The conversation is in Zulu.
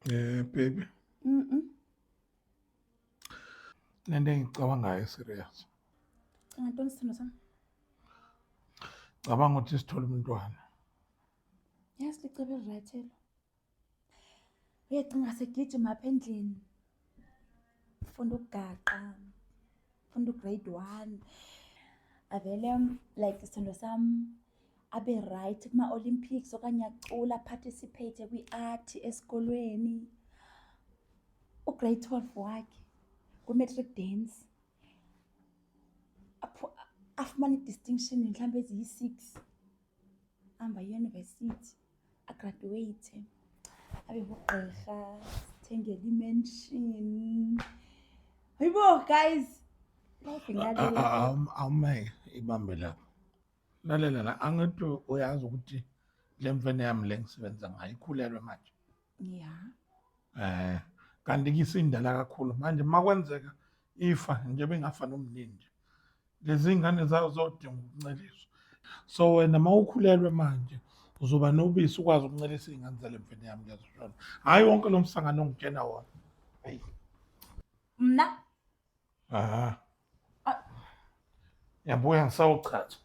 Baby. Lento engicabangayo serious. Cinga ntoni sithando sami? Cabanga ukuthi sithole umntwana. Yazi licebo eli-right elo. Uyacinga segijima apha endlini. Funda ukugaqa. Funda ugrade 1. Avele like isithando sam abe right kuma-Olympics okanye acula participate kwi-art esikolweni. Ugrade 12 wakhe kwi-matric dance. Afumane i-distinction mhlawumbi eziyi-6. Ahamba eyunivesithi, agraduweyithe, abe ngugqirha, sithengele imenshini. Hayibo guys, life ingalula. Awume ibambe lapho. Lalela la, angithi uyazi ukuthi le mfene yami le ngisebenza ngayo ikhulelwe manje. Ya. Kanti ke isindala kakhulu manje makwenzeka ifa njengoba ingafa nomnini nje. Lezi ngane zayo zodinga ukunceliswa. So wena mawukhulelwe manje uzoba nobisi ukwazi ukuncelisa iy'ngane zale mfene yami lezo shona. Hhayi wonke lo msangano ongitshena wona. Hayi. Mna? Aha. Yabuya ngisawuchaza.